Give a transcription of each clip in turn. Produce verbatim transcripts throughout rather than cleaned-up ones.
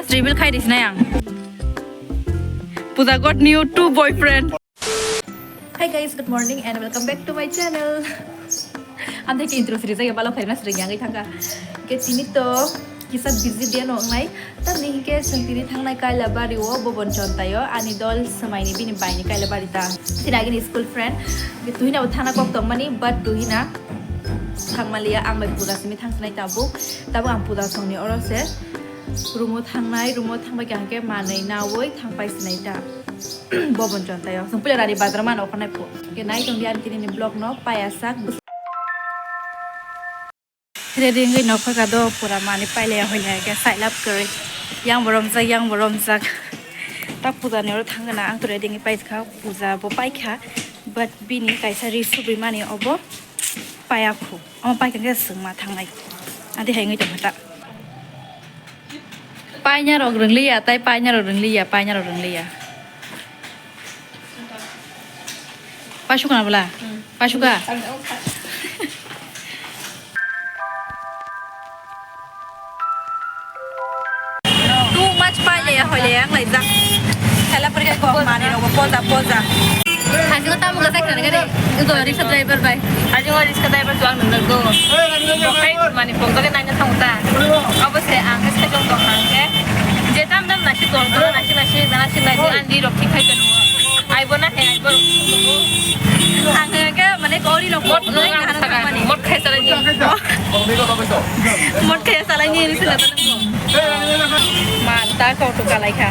Reveal khai di sinai ang. Puja got new two boyfriend. Hi guys, good morning and welcome back to my channel. Ang thai intro siri jaya balo khaina siri yang thangka. Ke tini to kisa busy dia no ngai. Tamni hingke sengtiri thangnai Kailabari o Bobon Chontai o ani dol swmaini bini baini Kailabari ta. Sini agini school friend. Ke tuhina bo thangna kok tongmani but tuhina thangmaliya ang bai puja simi thangsinai tabuk. Tabuk ang puja songni oro se. Rumo thangnai, rumo thangbai kha hingke manwi nawi thangpai sinai ta. Bobon Chontai o. Song puila rani bazar mano okhornai phu. Ke nai tong di ani tini ni vlog no paya sak. Ready wngwi nok phaka do pura mani pailaya hoilaya ke sailap kwrwi. Yang boromjak, yang boromjak. Ta puja ni oro thangna ang to ready wngwi paikha, puja bo paikha. But bini kaisa ri subri mani obo paya khu. Omo paikha khe swngma thangnai. Adi hai wngwi tongkha ta. Paina rok rwngliya, tai paina rok rwngliya, paina rok rwngliya. Pasukna bwla? Pasuka? Too much pailaya hoilaya ang laijak. Thela pore khe kok mani rok poja poja. Hajingo tamo gajak nani gari. Igo rickshaw driver bai. Hajingo rickshaw driver tuang nang go. Bokai mani pokjagwi nangya thango ta. Abo se ang khe sejong tong hang khe. Je tam tam nasi tong tong nasi nasi nasi nasi andi rok thik khai tong. Aibo na he aibo. Ang khe mane kori rok mot nang hana thangmani. Mot khai salai ni. Mot khai salai ni ni sila tong. Man ta ko to kalai kha.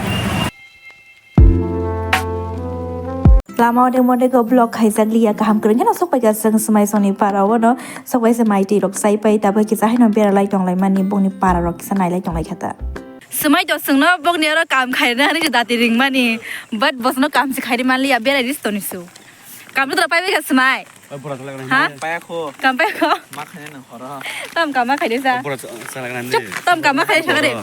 Lama o de mode go block khaijak liya, kaham kwrwng kheno sok paikha chwng swmai songni para o no, sok bai se mai twi rok chai pai, tabuk kisa haino bera lai tong lai mani, bongni para rok kisa nai lai tong lai kha ta. Swmai to chwngno bokni oro kam khaina hinwi dati ring mani, but bosno kam se khairi man liya, berai ris toni su. Kam no pai bai kha swmai. Oi, bura salak nang. Ha? Paya kho. Kam pai kho. Ma khaina nang khoro. Tam kam ma khaide sa. Bura salak nang. Chup, tam kam ma khaide sa kare.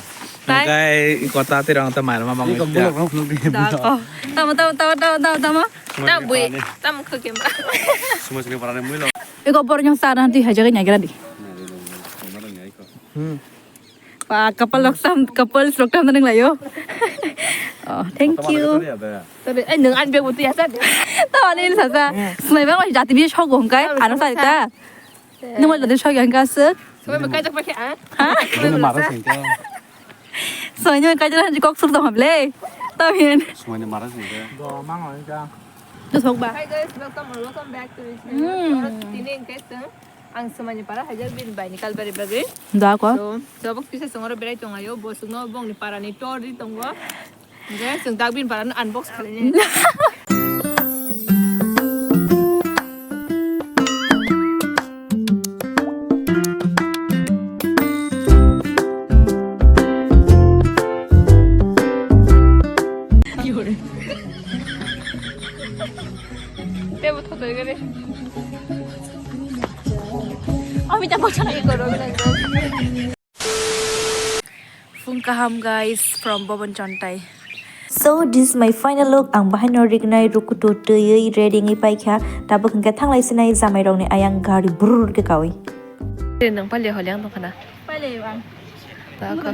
Tai. Kai kota tirang ta mai ma bang. Ko bulok rok phuluk di. Da ko. Tamo, tamo, tamo, tamo, tamo, tamo. Ta bui. Tam kho kemba. Suma sini parane mui lo. Iko bor nyong sa na ti hajaga nyagra di. Hmm. Pa, couple rok tam, couples rok tam nang layo. Oh, thank you. Tore, ai nung an bag buti asa. Tawani ini sasa. Smai bang jati bi shogo hongkai, ano sa ta. Nung wajati shogo hongkai asuk. Smai bang kajak pakai ah. Ha? Ini marah sih. Smai ni kajak hanji kok sur dong hable. Tamin. Smai ni marah sih. Do mang ang ja. Tu sok ba. Hi guys, welcome or welcome back to the channel. Hmm. Tini engke seng. Ang swmaini para haijak bini baini kalbari bagwi. Da ko. So, so bok kisa songoro berai tong ayo, bo songno bongni parani tor di tongo. Hingke song dak bini parano unbox khalai. Tebo thoto gare. Ami ta kochana ye koro gare. Phung kaham guys from Bobon Chontai. So this is my final look. Ang bahai no rignai rukutu twiwi ready ngi paikha. Tabuk hingke thanglai sinai jamai rokni ayang gari brrr ke kawi. Nang pali holi ang tongkhana. Pali bang. Tako.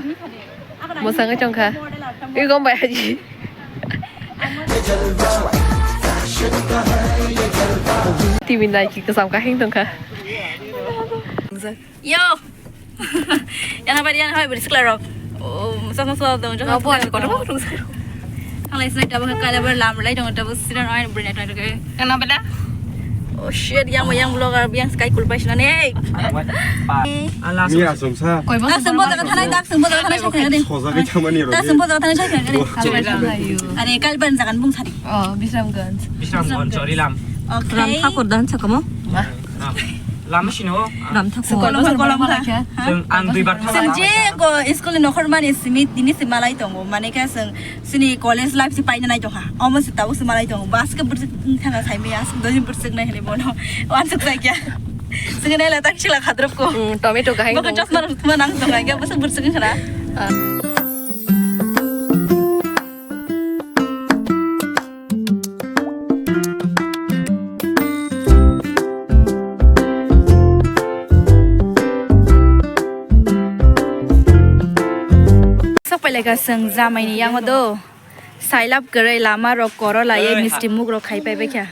Mwsangwi tongkha. Ui gom bai haji. T V nai ki kasam kahing tongkha. Yo. Yana bari yana hai bari sikla rok. Oh, sama sama dong. Jangan buat kotor. Ang lai snack tabuk kala bar lam lai dong tabuk siran oil bring it. Yang nang beda? Oh shit, yang yang vlogger yang sky cool pai sinane. Ni asum sa. Dak sumbo jaga thanai, dak sumbo jaga thanai sai kene. Soja ke chamani ro. Dak sumbo jaga thanai sai kene. Are kalban jagan bung sari. Oh, Bisramganj. Bisramganj chori lam. Okay. Ram Thakur dan sakamo. Lama sino. Ram Thakur. Kolom kolom kha. Ang duibar thang. Sing je ko school ni nokhor mani simi tini simi malai tongo. Mane khe sing sini college life si paina nai tongkha. Omo si tabuk si malai tongo. Bas ke bursi thanga sai mi as doni bursi nai hini bono. Wan suk sai kya. Sing nai la tak sila khadrop ko. Tomato kahai. Bako chasma rutma nang tonga kya bas bursi khana. Sok pai Eka seng jamai ni yango do. Sailap kwrwi lama rok koro lai misti muk rok khai pai bai kha.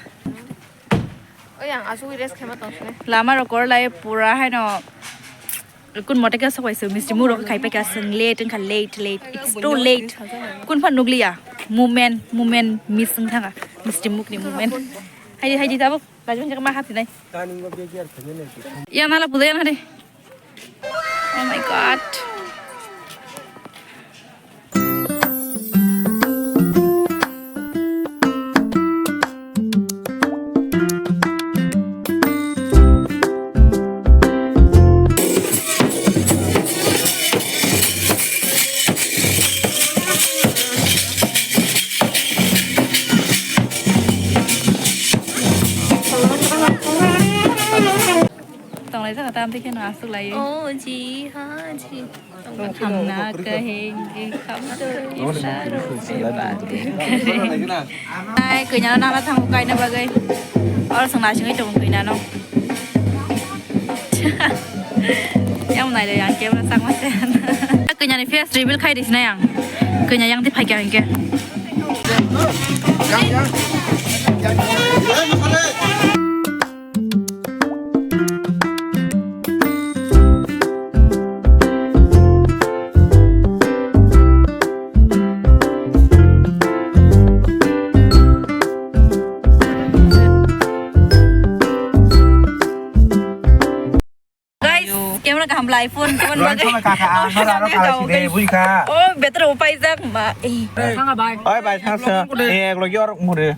Oi, ang asugwi rest khaima tong sini. Lama rok koro lai pura haino. Kun mote khe sok bai se misti muk rok khai pai kha seng late wngkha late late. It's too late. Kun phan nukliya. Moment, moment miss wng thanga. Misti muk ni moment. Haidi, haidi tabuk. Lajim jaka ma hati nai. Yang nala puja yang hari. Oh my God. Tonglai saka tam tei kheno aswk lai. O ji ha ji. Hamna kaheng di khamto isaro se bade. Ai, kanya nana thango kaina bagwi. Oro song nasingwi tongo kanya no. Yang nai le yang camera sak ma se. Kanya ni face reveal khai di sinai yang. Kanya yang di phai kya hingke. Guys, camera kaham lai phone, phone bagwi. Phone bagwi. Oh, better upai jak ma. Eh. Oi, bai, thang sa. Eh, lo yor mure.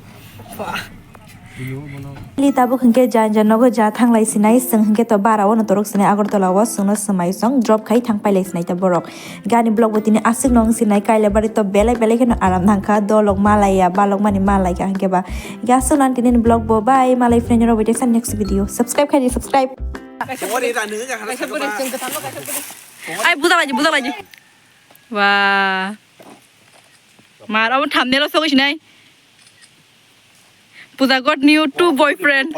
Li tabuk hwnkhe jan jan nogo ja thanglai sinai, chwng hwnkhe to bara o no torok sinai Agartala o, chwngno swmai song drop khai thang pailai sinai ta borok. Gani vlog bo tini aswk no wng sinai, kailabari to belai belai kheno aram nangkha, dolok malaiya, balok mani malaikha hwnkhe ba. Aswk no tini vlog bo, bye, malai friend rok bai teisa next video. Subscribe khai di, subscribe. Ai, budak lagi, budak lagi. Wah. Mar, abo thumbnail o sogwi sinai. Puja got new two boyfriend.